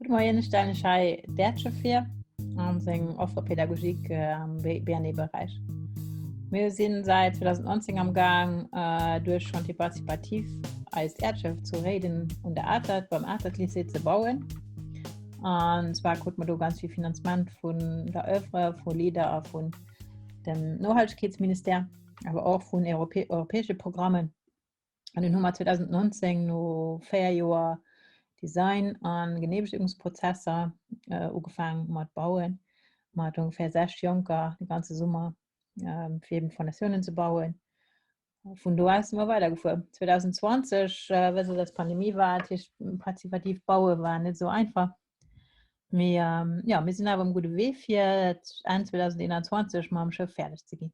Gudde Moien, ech stellen lech hei d'Äerdschëff vir an seng Offre pédagogique am BNE-Beräich. Mir sinn säit 2019 am Gaang duerch Chantier participatif eist Äerdschëff zu Réiden un der Atert beim Atert-Lycée ze bauen. An zwar krute mer do ganz vill Finanzement vun der Oeuvre, vu LEADER a vun dem Nohaltegkeetsministère, awer och vun europäesche Programmen. An dunn hu mer 2019 no 4 Joer Design an Geneemegungsprozesser äh, ugefaangen mat bauen, mat ongeféier 6 Jonker de ganze Summer, ähm, fir eben Fondatiounen ze bauen. Vun do aus si mer weidergefuer. 2020, äh, wësst der, dass Pandemie war, dat heescht partizipativ baue war net esou einfach. Mee ähm, ja, mir sinn awer um gudde Wee fir Enn 2021 mam Schëff fäerdeg ze ginn.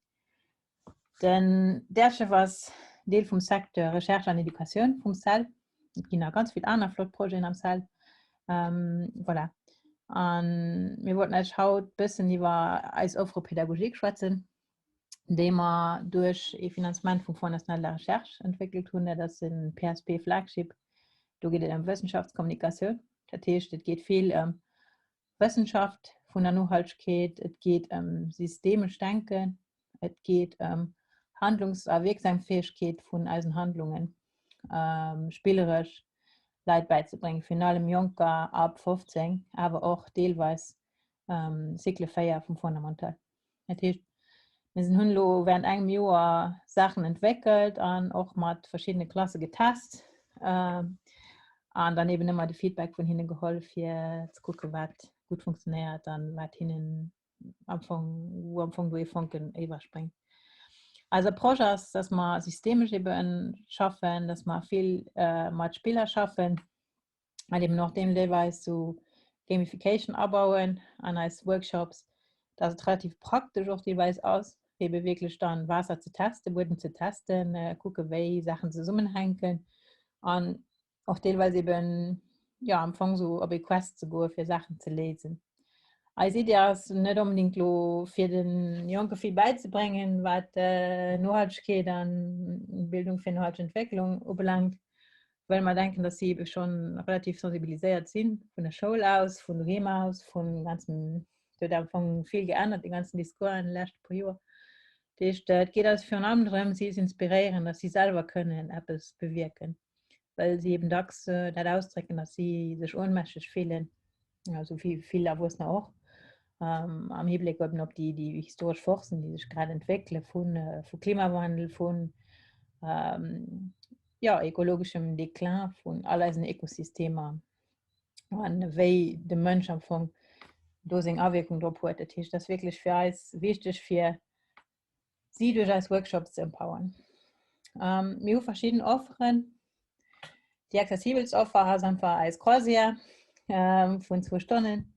Den Därschef ass Deel vum Secteur Recherche an Educatioun vum CEL. Et ginn nach ganz vill aner flott Projeten am CEL. Ähm, voilà. An mir wollten eis haut bëssen iwwer eis Offre pédagogique schwätzen, déi mer duerch ee Finanzement vum Fonds national de la Recherche entwéckelt hunn. Dat ass den PSP Flagship. Do geet et ëm Wëssenschaftskommunikatioun. Dat heescht, et geet vill ëm Wëssenschaft vun der Nohaltegkeet, et geet ëm systemesch Denken, et geet ëm Handlungs a Wierksamfäegkeet vun eisen Handlungen, spilleresch Leit bäizebréngen, virun allem Jonker ab 15, awer och deelweis Cycle 4 vum Fondamental. Dat heescht, mir sinn hunn elo während engem Joer Saachen entwéckelt an och mat verschiddene Klasse getest ähm, an dann eben ëmmer de Feedback vun hinne geholl, fir ze kucke wat gutt funktionéiert an wat hinnen am Fong, wou am Fong do ee Fonken iwwerspréngt. Eis Approche ass, dass mer systemesch eben schaffen, dass mer vill äh, mat Spiller schaffen, an eben och deem deelweis so Gamification abauen an eis Workshops, dass et relativ praktesch och deelweis ass, ebe wierklech dann Waasser ze testen, Buedem ze testen, äh, kucke wéi Saachen zesummenhänken an och deelweis eben ja am Fong so op ee Quest ze goe fir Saachen ze léisen. Eis Idee ass net onbedingt lo fir den Jonke vill bäizebréngen, wat äh, Nohaltegkeet an Bildung fir nohalteg Entwécklung ubelaangt, well mer denken, dass si ebe schon relativ sensibiliséiert sinn vun der Schoul aus, vun doheem aus, vun ganzem, et huet am Fong vill geännert, de ganzen Discours an de leschte puer Joer. Dat heescht, et geet eis virun allem drëm, si ze inspiréieren, dass si selwer kënnen eppes bewierken, well si eben dacks dat ausdrécken, dass si sech ohnmächteg fillen, esou wéi vill Erwuessener och, am Hibléck eben op déi, déi historesch Forcen, déi sech grad entwéckele vu Klimawandel, vun jo, ekologeschem Déclin vun all eisen Ekosystemer an wéi de Mënsch am Fong do seng Awierkung drop huet. Dat heescht, dat ass wierklech fir eis wichteg, fir si duerch eis Workshops ze empowern. Ähm, mir hu verschidden Offeren. Déi accessibelst Offer ass einfach eis Croisière ähm, vun zwou Stonnen,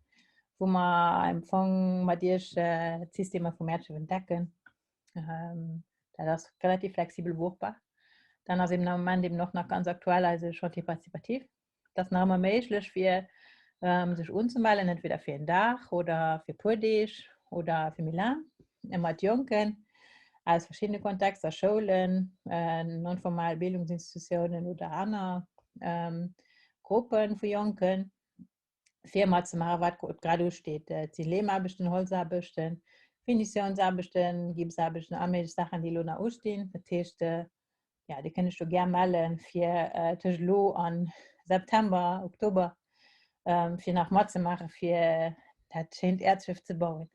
wou mer am Fong mat Iech äh, d'Systemer vum Äerdschëff entdecken. Ähm, dat ass relativ flexibel buchbar. Dann ass eben am Moment eben och nach ganz aktuell eise Chantier participatif. Dat ass nach ëmmer méiglech fir ähm, sech unzemellen, entweder fir en Dag oder fir puer Deeg oder fir méi laang, mat Jonken aus verschiedene Kontexter, Schoulen, äh, non-formal Bildungsinstitutiounen oder aner ähm, Gruppen vu Jonken. fir matzemaachen, wat grad usteet. Et si Leemaarbechten, Holzaarbechten, Finitiounsaarbechten, Gipsaarbechten, all méiglech Saachen, déi elo nach ustinn. Dat heescht, ja, Dir kënnt iech do gär mellen, fir tëscht elo a September, Oktober, fir nach matzemaachen, fir dat schéint Äerdschëff ze bauen.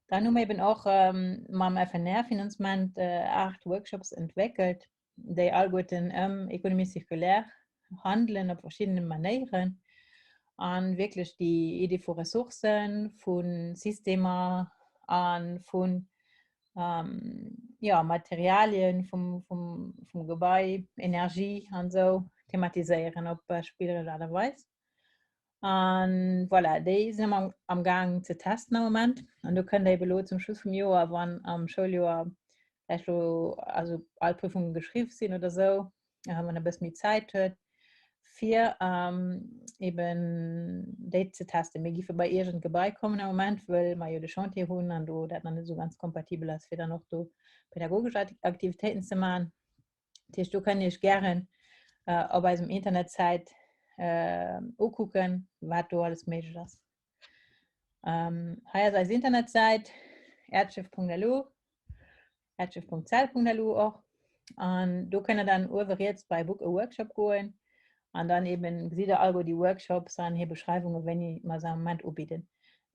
Dann hu mir eben och mam FNR-Finanzement 8 Workshops entwéckelt, déi alleguerten ëm Économie circulaire handelen op verschiddene Manéieren an wierklech déi Idee vu Ressourcen, vu Systemer a vu jo, Materialien vum, vum, vum Gebai, Energie an esou thematiséieren op spilleresch Aart a Weis. An voilà, déi si mer am Gaang ze testen am Moment. An do kënnt der ebe lo zum Schluss vum Joer, wann am Schouljoer vläicht lo also all Prüfungen geschriww sinn oder sou, wann e bësse méi Zäit huet, fir ähm, eben déi ze testen. Mir giffe bei Iech an d'Gebai kommen am Moment, wëll mer jo de Chantier hunn an do dat nach net esou ganz kompatibel ass, fir dann och do pädagogesch Aktivitéiten ze maachen. Dat heescht, do kënnt Dir Iech gären äh, op eisem Internetsäit ukucken, wat do alles méiglech ass. Hei ass eis Internetsäit erdschiff.lu, erdschiff.cell.lu och. An do kënnt der dann uewe riets bei Book a Workshop goen an dann eben gesitt der alleguer déi Workshops an hir Beschreiwungen, wéini mer se am Moment ubidden.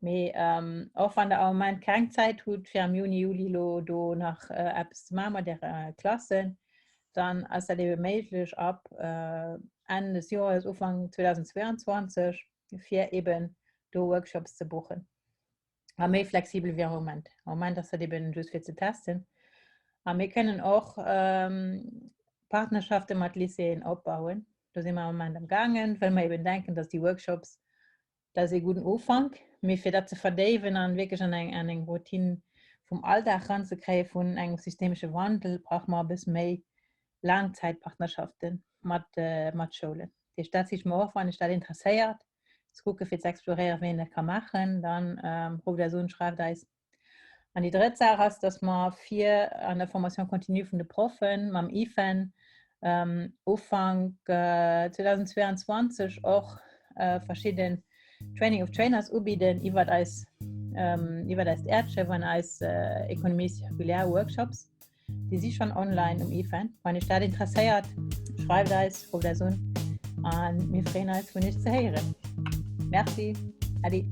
Mee ähm, och wann der am Moment keng Zäit hutt, fir am Juni, Juli lo do nach äh, eppes ze maache mat äre Klassen, dann ass dat ebe méiglech ab äh, Enn des Joers, Ufank 2022, fir eben do Workshops ze buchen. A méi flexibel wéi am Moment. Am Moment ass dat eben just fir ze testen. A mir kënnen och ähm, Partnerschafte mat Lycéeën opbauen. Do si mer am Moment am gaangen, well mer eben denken, dass déi Workshops Dat ass ee gudden Ufank, mee fir dat ze verdéiwen an wierklech an eng, an eng Routine vum Alldag ranzekréie vun engem systemesche Wandel, brauche mer e bësse méi Laangzäitpartnerschafte mat, mat Schoulen. Dat heescht, dat siche mer och, wann Iech dat interesséiert, ze kucke fir ze exploréieren, wéi een dat ka maachen, dann rufft eis un, schreift eis. An déi drëtt Saach ass, dass mer fir an der Formation continue vun de Proffen mam IFEN ähm, Ufank äh, 2022 och äh, verschidden Training of Trainers ubidden iwwer eis ähm, iwwer eist Äerdschëff an eis äh, Économie circulaire Workshops. Déi si schon online um IFEN. Wann Iech dat interesséiert, schreift eis, rufft eis un an mir freeën eis vun Iech ze héieren. Merci. Adi.